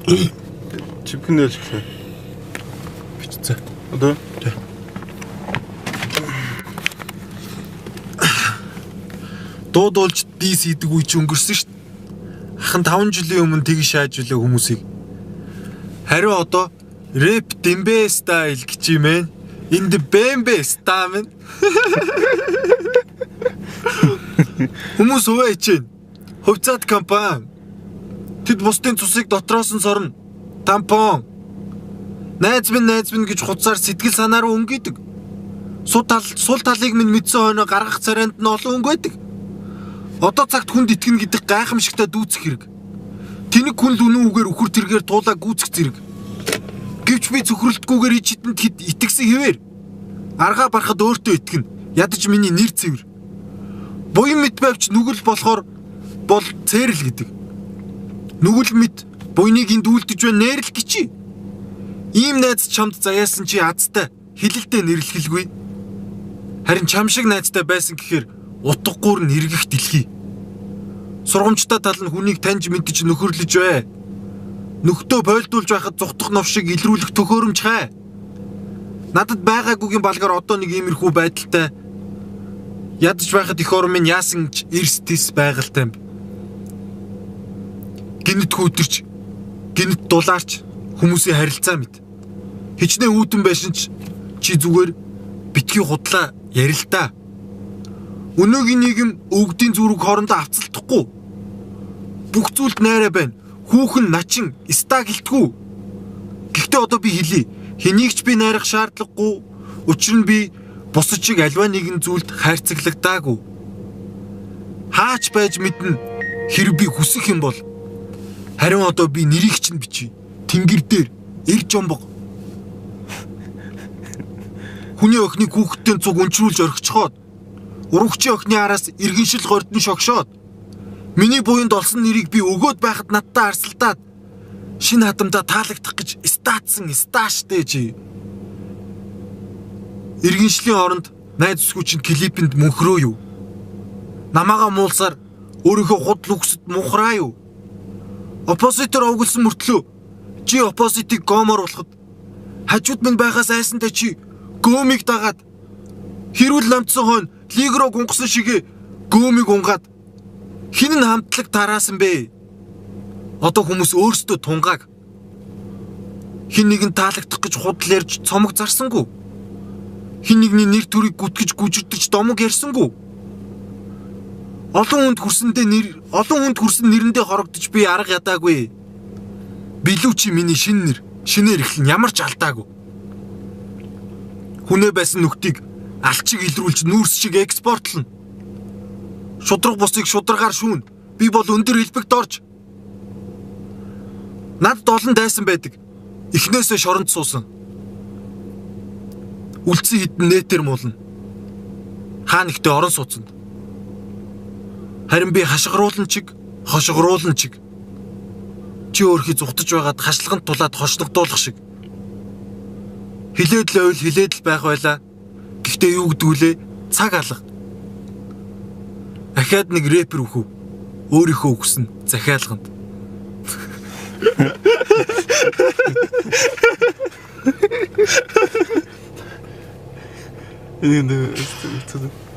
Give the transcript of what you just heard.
Чипхэн нээлж гэлээ. Бичсэн. Одоо Тий. Дуудуулж дис хийдэг үе чи өнгөрсөн шүү дээ. Ахан 5 жилийн өмнө тэгж шааж үлээ хүмүүсийг. Харин одоо рэп дэмбэ стайл гэж юм ээ. Энд бэмбэ стамен. Хүмүүс хуваа хичээн. Хувьцаат компани. Тэд бусдын цусыг дотроос нь сорно. Тампон. Найз минь найз минь гэж хуцаар сэтгэл санаа руу өнгийдэг. Сул талыг минь мэдсэн хойноо гаргах царайнд нь олон өнгө байдаг. Одоо цагт хүнд итгэнэ гэдэг гайхамшигтай дүүцэх хэрэг. Тэнэг хүн л үнэн үгээр үхэр тэргээр туулаа гүйцэх зэрэг. Гэвч би цөхрөлтгүйгээр ич хитэнд хэд итгэсэн хэвээр. Аргаа барахад өөртөө итгэнэ. Ядаж миний нэр цэвэр. Буян мэт байвч нүгэл болохоор бол цээрл гэдэг. Нүгэл мэт буйныг энд үлдэж байна нэрл гिचи. Ийм найз чамд заяасан чи азтай хилэлдээ нэрлэхэлгүй. Харин чам шиг найзтай байсан гэхээр утгагүй нь эргэх дэлхий. Сургамжтай тал нь хүнийг таньж мэдж нөхөрлөж бай. Нөхдөө бойлдуулж байхад зугтах нов шиг илрүүлэх төхөөрөмж хай. Надад байгаагүйгийн балгаар одоо нэг иймэрхүү байдалтай ядаж байхад эх орон минь яасан ч эрс тис байгальтай юм. Гинэт хүүтэрч, гинэт дулаарч хүмүүсийн харилцаа мэд. Хичнээн үүдэн байсан ч чи зүгээр битгий худлаа ярил та. Өнөөгийн нийгэм өвгдийн зүрэг хоорондоо авцалдахгүй. Бүх зүйлд найраа байна. Хүүхэн начин ста гэлтгүү. Гэхдээ одоо би хэлье. Хэнийг ч би найрах шаардлагагүй. Учир нь би бусад шиг альва нэгэн зүйлд хайрцаглагдаагүй. Хаач байж мэднэ хэрэг би хүсэх юм бол харин одоо би нэрийг чинь бичье. Тэнгэр дээр эр жомбог. Хүний охиныг хүүхдтэй цуг өнчрүүлж орхичхоод урагчийн охины араас иргэншил гордон шогшоод миний буянд олсон нэрийг би өгөөд байхад надтай арсалдаад шинэ хадамдаа таалагдах гэж стаатсан стааштэй чи. Иргэншлийн оронд найз өсгүү чинь клипэнд мөнхрөө юу? Намаагаа муулсаар өөрийнхөө худал үгсэд мухраа юу? Оппозитор овголсон мөртлөө чи оппозитыг гомор болоход хажууд минь байхаас айсантай чи гомыг дагаад хэрүүл намтсан хойно лиг руу гунгасан шигэ гомыг унгаад хин нь хамтлаг тараасан бэ? Одоо хүмүүс өөрсдөө тунгааг хин нэгэн таалагдах гэж худал ярьж цомог зарсангүй. Хин нэгний нэр төрийг гүтгэж гүжирдэж домог ярьсангүй. Олон хүнд хүрсэн нэрэндээ хорогдож би арга ядаагүй. Билүү чи миний шинэ нэр, шинээр эхлэн ямар ч алдаагүй. Хүнээ байсан нүхтийг алчиг илрүүлж нүүрс шиг экспортлно. Шудраг бусыг шударгаар шүүн. Би бол өндөр хэлбэгт орж. Надад олон дайсан байдаг. Эхнээсээ шоронд суусан. Үлдсэн хідэн нэтэр муулна. Хаа нэгтээ орон сууцанд. Харин би хашгируулан чиг, хошгируулан чиг. Чи өөрхий зүхтэж байгаад хашлаганд тулаад хошногдуулах шиг. Хилээд л ойл хилээд л байх байла. Гэхдээ юу гэдгүүлээ? Цаг алга. Ахаад нэг рэпер үхв. Өөрийнхөө үхсэн захиалганд. Энэ нэг.